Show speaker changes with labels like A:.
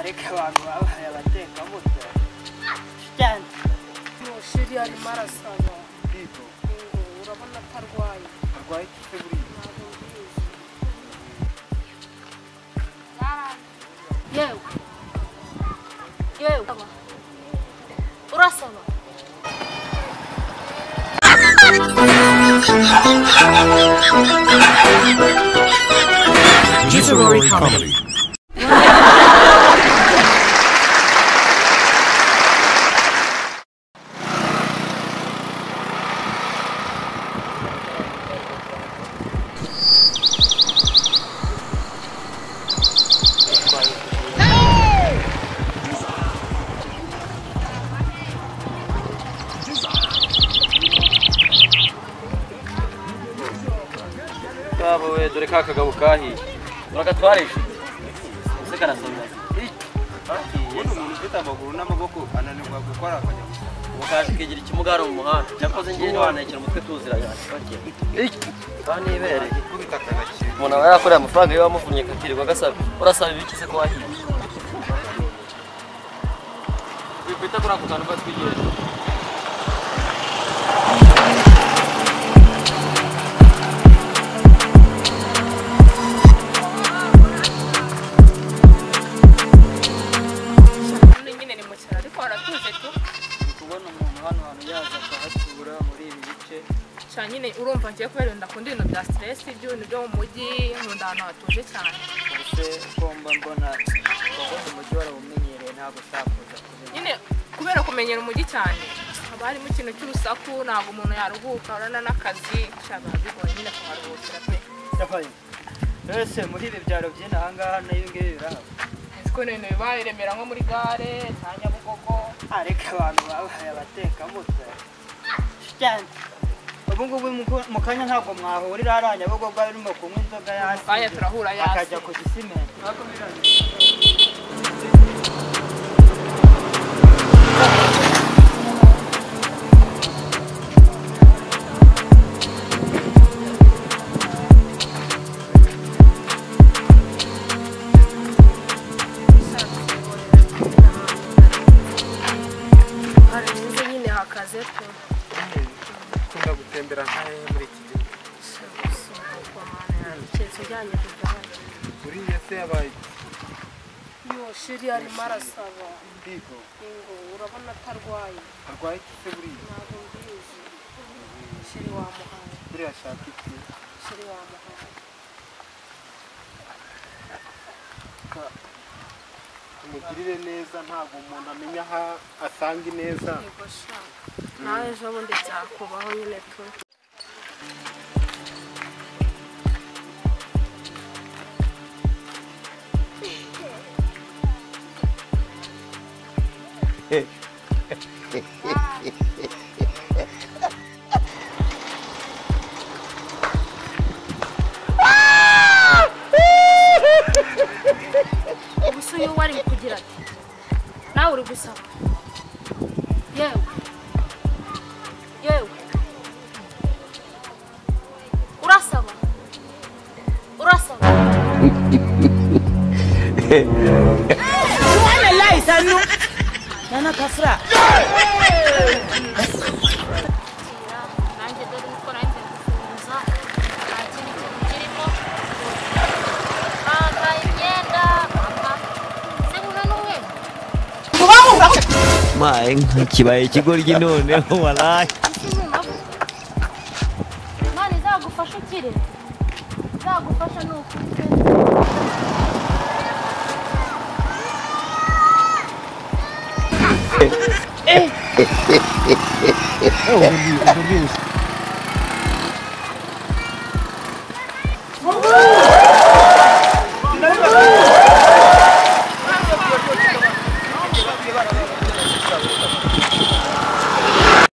A: Ariko abantu babaye abatekamutwe cyane.
B: Shiri arimo arasaba. Urabona atarwaye.
C: Arwaye iki se buriya?
B: Yewe. Yewe. Urasaba.
D: Literary comedy.
E: Baba dore ka kagabo kahiye uragatwarisha ese karasabira
C: ubundi umuntu ufite amaguru n'amaboko ananirwa gukora akajya gusa
E: ubu kaje kigira ikimugara mu muhanda cyakoze ngiye ntiwanekera umutwe tuziranye kandi ibereye
C: gukubita akagakira
E: umuntu aba yakoreye amafaranga iyo wamuvunnye kakirirwa agasaba urasaba ibiki se ko wahiye wikwita kuri ako kantu batwigereza.
A: Kubona umuntu hano hantu yaza akahatura muri ibi bice
B: cyane nyine urumva ngiye kubera ndakunda ibintu bya stress by'ibintu byo mu mujyi nkunda ahantu hatuje cyane.
A: Ubuse ugomba mbona wakoze umujyi warawumenyereye ntabwo ushaka kuza kubimenya
B: nyine kubera kumenyera umujyi cyane haba harimo ikintu cy'urusaku ntabwo umuntu yaruhuka urana n'akazi cyaba bigoye nyine kuharuhukira pe.
A: Yafaye ese muri ibi byaro by'inaha ahangaha n'ibi ngibi birahaba
B: ko ibintu biba i Remera nko muri gare cya Nyabugogo.
A: Ariko abantu babaye abatekamutwe cyane. Ubu ngubu mu kanya ntabwo mwahurira hariya Nyabugogo arimo kunywa inzoga yasi.
B: Kanya turahura yasi
A: akajya ku gisimenti.
C: Ukunda gutembera nkahe muri iki gihugu? Uriya se yabaye
B: yo shiri arimo arasaba. Urabona atarwaye.
C: Arwaye iki se buriya?
B: Ntabwo mbizi. Shiri wamuhaye.
C: Buriya ashaka iki?
B: Shiri wamuhaye.
C: Tumugirire neza ntabwo umuntu amenya aho asanga ineza.
B: Yego sha. Nawe ejo bundi byakubaho nyine tu.
F: Ubu uyu wari kugira ati nawe uri gusaba. Yewe yewe urasaba urasaba. Nanjye dore uko nanjye gufunguza nta kindi kintu kirimo. Bambaye imyenda
G: kibaye ikigoryi noneho walayi.
F: Imana izagufasha ukire, izagufasha ni ukuri.